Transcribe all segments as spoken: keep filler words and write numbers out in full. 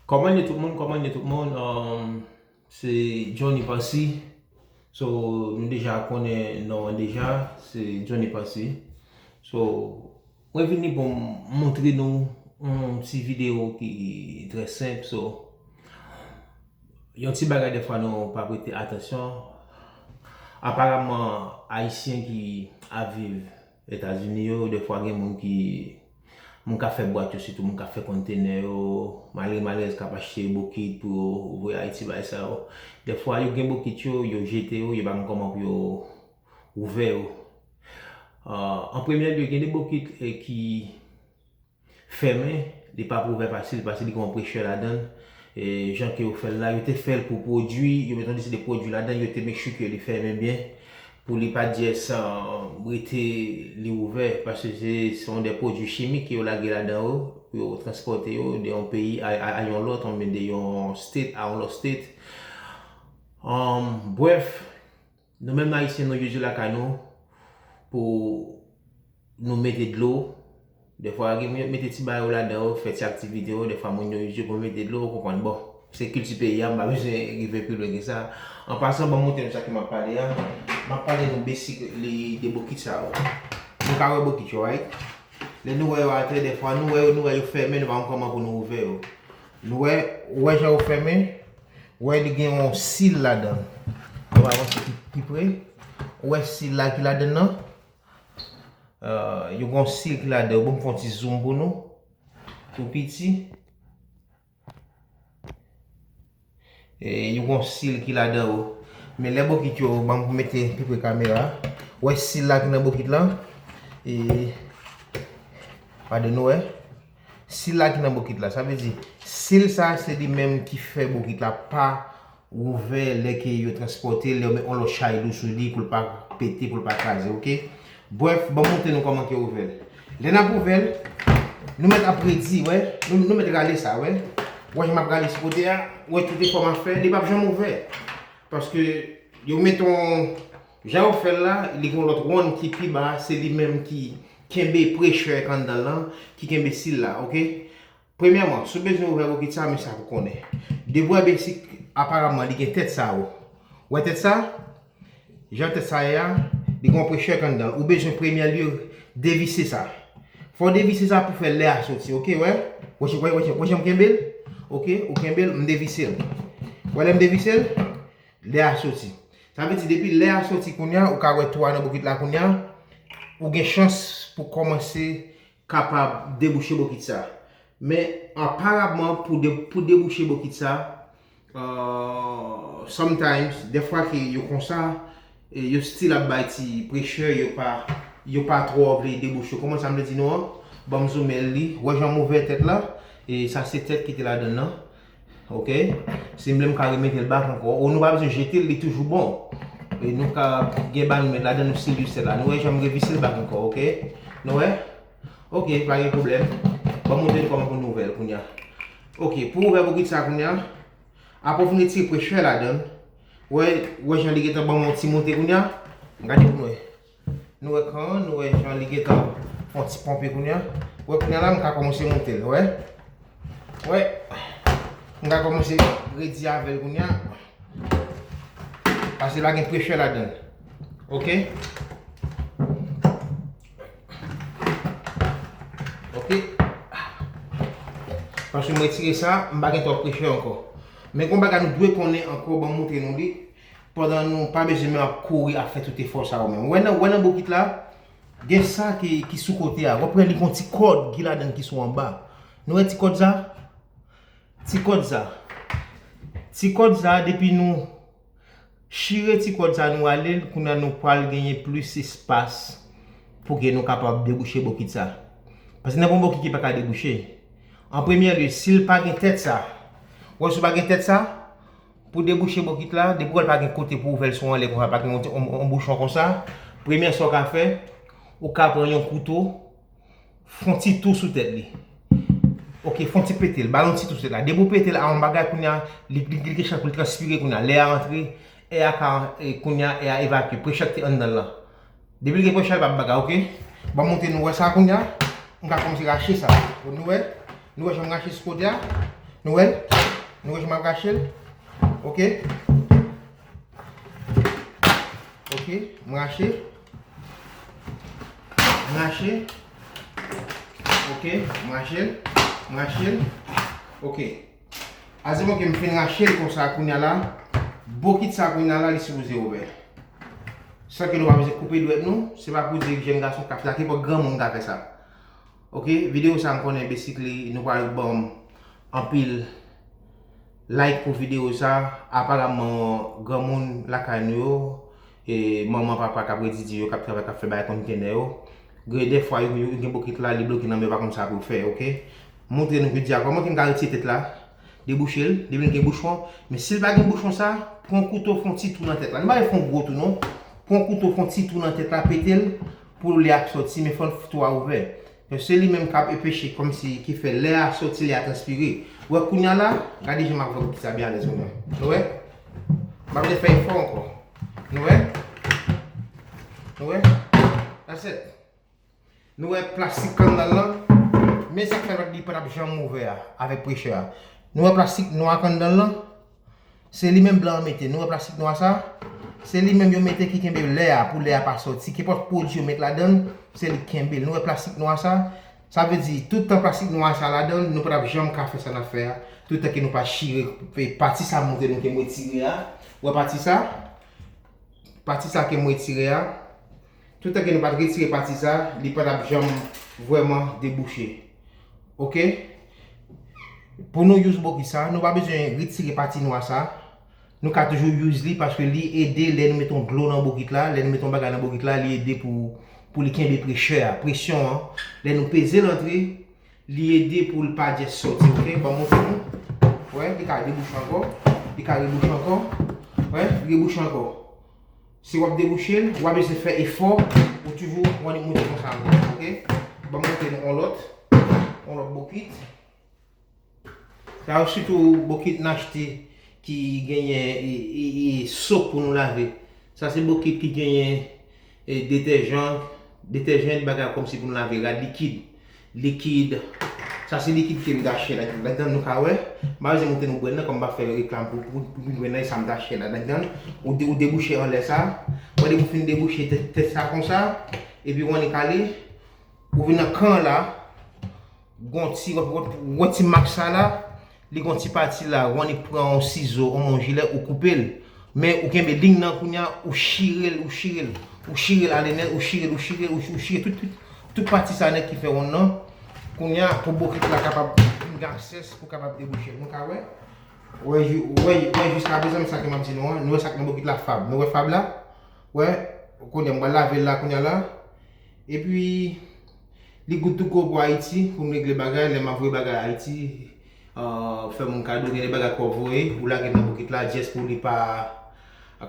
Kòman ye tout moun? Kòman ye tout moun? Um, se Johnny Passy. So, nou deja konnen non an deja, se Johnny Passy. So, mwen vini pou m montre nou yon ti videyo ki trè senp. So, yon ti bagay defwa nou pa prete atansyon. Aparamman, Ayisyen ki ap viv Etazini yo, defwa gen moun ki, moun k ap fè bwat yo, sitou moun k ap fè kontenè yo, malgre malgre k ap achte bokit pou yo voye Ayiti, bagay sa yo. Defwa yo gen bokit yo, yo jete yo, yo pa konn kòman pou yo ouvè yo. Ah, an premye lye, gen de bokit, eh, ki fèmen, li pa pou ouvè fasil, paske li gen yon prechè ladan l. E, jan ke yo fè l la, yo te fè l pou pwodui, yo mete yon deside pwodui ladan, yo te make sure ke li fèmen byen, pou li pa just, ah, rete li ouvè, paske se, se yon de pwodui chimik ke yo lage ladan yo, pou yo transpòte yo de yon peyi a, a, a yon lòt, oubyen de yon state a yon lòt state. Um, bref, nou menm Ayisyen, nou jis lakay nou pou nou mete dlo. Defwa, gen moun yo mete ti bagay yo ladan yo, fè ti aktivite yo. Defwa, moun yo jis pou mete dlo, ou konprann. Bon, se kilti peyi a, m pa bezwen rive pi lwen ke sa. An pasan, ban m montre nou sa ke m ap pale a. M ap pale nou basic li de bokit sa yo. Nou ka wè bokit yo, right? Lè nou wè yo atè, defwa, nou wè yo, nou wè yo fèmen, nou pa konn kòman pou nou ouvè yo. Nou wè, ou wè jan yo fèmen, ou wè li gen yon sil ladan l. Nou va avanse pi, pi pre. Ou wè sil la ki ladan l nan? Ah, yo gen yon sil ki ladan l. Bon, m fè yon ti zoom pou nou. Tou piti. E, yo gen yon sil ki ladan yo. Men lè bokit yo, ban m mete pi pre kamera. Ou wè sil la ki nan bokit la? E, padon, nou wè? Sil la ki nan bokit la. Sa vle di, sil sa, se li menm ki fè bokit la pa ouvè lè ke yo transpòte l, lè yo met yon lòt chay lou sou li pou l pa pete, pou l pa kraze, oke? Bref, ban m montre nou kòman ke yo ouvè l. Lè n ap ouvè l, nou mèt ap redi, wè, nou, nou mèt rale sa, wè. Wè jan m ap rale sou kote a, wè tout efò m ap fè, li p ap janm ouvè. Paske yo met yon, jan yo fè l la, li gen yon lòt wonn ki pi ba, se li menm ki kenbe prechè k anndan l lan, ki kenbe sil la, oke? Premyèman, si w bezwen ouvè bokit sa, men sa pou konnen. Depi w wè basic, aparamman, li gen tèt sa yo. Wè tèt sa? Jan tèt sa ye a, li gen yon prechè k anndan l. Ou bezwen premye lye devise sa. Fò w devise sa pou fè lè a soti, oke, wè? Wè, wè, wè, wè jan m kenbe l? Oke, ou kenbe l, m devise l. Wè lè m devise l? Lè a soti. Sa vle di, depi lè a soti kounye a, ou ka wè twou a nan bokit la kounye a, ou gen chans pou kòmanse kapab debouche bokit sa. Men, aparamman, pou de, pou debouche bokit sa, euh, sometimes, dèfwa ke yo konsa, e yo still ap bay ti pressure, yo pa, yo pa twò vle debouche. Kòman sa m vle di nou an? Ban m zoumen li. Wè jan m ouvè tèt la? E sa se tèt ki te ladan l nan. Oke? Si m vle m ka remete l bak ankò. Ou nou pa bezwen jete l, li toujou bon. E nou ka gen ba nou met ladan nou sil yo sèl la. Nou wè jan m revise l bak ankò, oke? Nou wè? Oke, pa gen pwoblèm. Ban m montre nou kòman pou nou ouvè l kounye a. Oke, pou ouvè bokit sa kounye a, apre w fin retire prechè ladan l, wè, wè jan li gentan ban m yon ti moute kounye a. Gade pou nou wè. Nou wè kan, nou wè jan li gentan fè yon ti ponpe kounye a. Wè kounye a la, m ka kòmanse moute l, wè. Wè. M ka kòmanse redi avè l kounye a. Paske l pa gen prechè ladan l. Oke? Oke? Paske m retire sa, m pa gen twòp prechè ankò. Men gon bagay nou dwe konnen ankò, ban m montre nou li. Pandan nou pa bezwen menm ap kouri ap fè tout efò sa yo menm. Wè nan, wè nan bokit la, gen sa ki, ki sou kote a. W ap wè li gon ti kòd ki ladan ki sou anba. Nou wè ti kòd sa? Ti kòd sa. Ti kòd sa, depi nou chire ti kòd sa, nou rale l, kounye a nou pral genyen plis espas pou ke nou kapab debouche bokit sa. Paske nan yon bokit ki pa ka debouche. An premye lye, si l pa gen tèt sa, wè si w pa gen tèt sa, pou debouche bokit la, depi w wè l pa gen kote pou ouvè l sou anlè konsa, pa gen yon, yon, yon bouchon konsa, premye sa w ka fè, ou ka pran yon kouto, fè yon ti tou sou tèt li. Oke, fè yon ti pete l, ba l yon ti tou sou tèt la. Depi w pete l a yon bagay kounye a, li, li, li gen chans pou l transpire kounye a. Lè a antre, è a ka, e, kounye a, è a evakye. Prechè k te anndan l lan. Depi l gen prechè, l p ap bagay, oke? Ban m montre nou wè sa kounye a. M ka kòmanse rache sa. Nou wè? Nou wè jan m rache sou kote a? Nou wè l? Nou wè jan m ap rache l? Ok. Ok, m rache. M rache. Ok, m rache l. M rache l. Ok. Aze mwen ke m fin rache l konsa kounye a la, bokit sa kounye a la, li sipoze ouvè. San ke nou pa bezwen koupe dwèt nou, se pa pou di jèn gason k ap fè sa, kenpòt granmoun ka fè sa. Ok, videyo sa m konnen besik li, nou pral ban m anpil like pou videyo sa. Aparaman, granmoun lakay nou yo, e manman, papa k ap redi di yo, k ap travay, k ap fè bagay konn kenè yo. Gen dèfwa, yo, yo gen bokit la, li bloke nan men, yo pa konn sa pou yo fè, ok? Montre nou jodi a kòman ke m ka retire tèt la, debouche l, depi l gen bouchon. Men si l pa gen bouchon sa, pran kouto, fè yon ti tou nan tèt la. Nou pa fè yon gwo tou, non. Pran kouto, fè yon ti tou nan tèt la, pete l, pou lè a sòti, men fò tou a ouvè. Se li menm k ap epeche kòmsi ki fè lè a sòti, lè a transpire. Ou wè kounye a la, gade jan m ap vòlti sa byen alèz kounye a. Nou wè? M ap fè efò ankò. Nou wè? Nou wè? That's it. Nou wè plastik k anndan l lan. Men sa k fè li pa t ap janm ouvè a, avèk prechè a. Nou wè plastik nwa k anndan l lan. Se li menm blan an mete. Nou wè plastik nwa sa? Se li menm yo mete ki kenbe lè a, pou lè a pa sòti. Kenpòt pwodui yo met ladan l, se li k kenbe l. Nou wè plastik nwa sa? Sa vle di, tout tan plastik nwa sa ladan l, nou pa t ap janm ka fè sa n ap fè a. Tout tan ke nou pa chire, e, pati sa m montre nou ke m retire a. Wè pati sa? Pati sa ke m retire a. Tout tan ke nou pa t retire pati sa, li pa t ap janm vrèman debouche. Ok? Pou nou use bokit sa, nou pa bezwen retire pati nwa sa. Nou ka toujou use li paske li ede lè nou mete yon dlo nan bokit la, lè nou mete yon bagay nan bokit la, li ede pou, pou li kenbe prechè a, presyon an. Lè nou peze l antre, li ede pou l pa just sòti, ok? Ban m montre nou. Wè, li ka debouche ankò, li ka rebouche ankò. Wè, li rebouche ankò. Si w ap debouche l, w ap bezwen fè efò, ou toujou w annik moute konsa ankò, ok? Ban m montre nou yon lòt, yon lòt bokit. Sa yo sitou bokit n achte ki genyen e, e, e sop pou nou lave. Sa se bokit ki genyen e, detèjan, detèjan, bagay kòmsi pou nou lave rad likid. Likid. Sa se likid ke m dache la, ladan nou ka wè. M pa bezwen montre nou brand nan, kòm m pa fè reklam pou, pou, pou brand nan, e sa m dache la, ladan. Ou, de, ou debouche anlè sa. Ou depi w fin debouche tèt, tèt sa konsa. Epi w annik ale. Ou vin nan kan la. Gon ti, wè, wè, wè ti mak sa la, li gon ti pati la, ou annik pran yon sizo, yon, yon jilè, ou koupe l. Men ou kenbe liy nan kounye a, ou chire l, ou chire l, ou chire l ale nèt, ou chire l, ou chire, ou, ou chire tout, tout, tout pati sa nèt ki fè wonn nan. Kounye a, pou bokit la kapab vin gen aksès, pou kapab debouche l. Nou ka wè? Wè, wè, wè, jiskaprezan, men sa ke m ap di nou an, nou wè sa k nan bokit la, fab. Nou wè fab la? Wè, kounye a, m pral lave l la, kounye a la. Epi, li good to go pou Ayiti, pou m regle bagay, lè m ap voye bagay Ayiti, ah, fè moun kado, gen de bagay ke w voye, ou lage nan bokit la, just pou li pa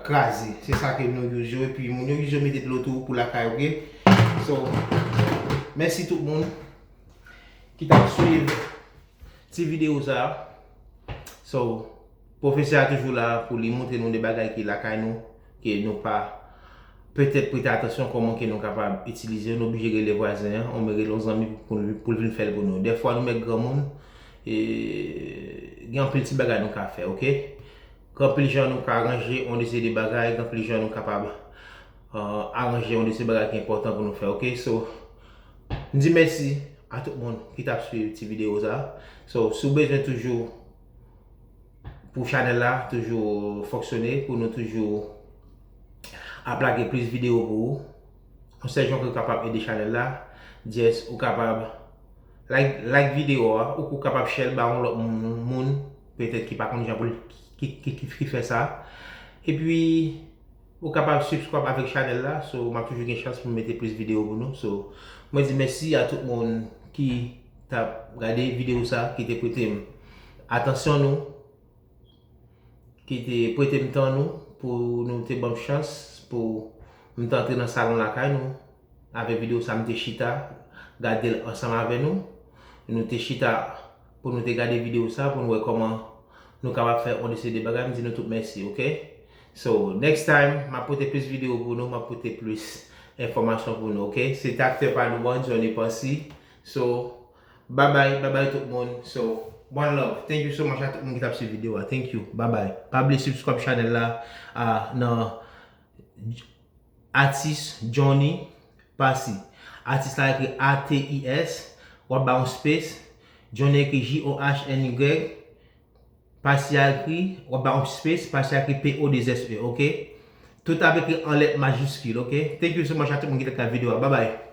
kraze. Se sa ke nou use yo, epi moun yo use yo mete dlo tou pou lakay, ok? So, mèsi tout moun ki t ap swiv ti videyo sa a. So, pwofesè a toujou la pou li montre nou de bagay ki lakay nou, ke nou pa petèt prete atansyon kòman ke nou kapab itilize yo. Nou oblije rele vwazen an, oubyen rele yon zanmi pou, pou, pou l vin fè l pou nou. Dèfwa nou mèt granmoun, e, gen anpil ti bagay nou ka fè, ok? Gen anpil jan nou ka ranje yon de se de bagay, gen anpil jan nou kapab, euh, aranje yon de se bagay ki enpòtan pou nou fè, ok? So, m di mèsi a tout moun ki t ap swiv ti videyo sa. So, si w bezwen toujou pou chanèl la toujou fonksyone, pou nou toujou ap lage plis videyo pou ou. Yon sèl jan ke w kapab ede chanèl la, just ou kapab like, like videyo a, ou, ou kapab share l ba yon lòt moun, moun, petèt ki pa konn jan pou l, ki, ki, ki, ki fè sa. Epi, ou kapab subscribe avèk chanèl la, so m ap toujou gen chans pou m mete plis videyo pou nou. So, mwen di mèsi a tout moun ki t ap gade videyo sa, ki te prete m atansyon nou, ki te prete m tan nou, pou nou te ban m chans, pou m te antre nan salon lakay nou. Avèk videyo sa, m te chita, gade l ansanm avè nou. Nou te chita pou nou te gade videyo sa, pou nou wè kòman nou kapab fè yon de se de bagay. M di nou tout mèsi, ok? So, next time, m ap pote plis videyo pou nou, m ap pote plis enfòmasyon pou nou, ok? Se te aktè pa nou an, Johnny Pancy. So, bye bye, bye bye tout moun. So, One love. Thank you so much a tout moun ki t ap swiv videyo a. Thank you. Bye bye. Pa bliye subscribe channel la a nan Atis Johnny Passy. Atis la ekri A T I S, w ap ba yon space, Johnny ekri J O H N Y, Passy a ekri, w ap ba yon space, Passy a ekri P O deux S E, ok? Tout ap ekri an lèt majiskil, ok? Thank you so much a tout moun ki t ap gade videyo a. Bye bye.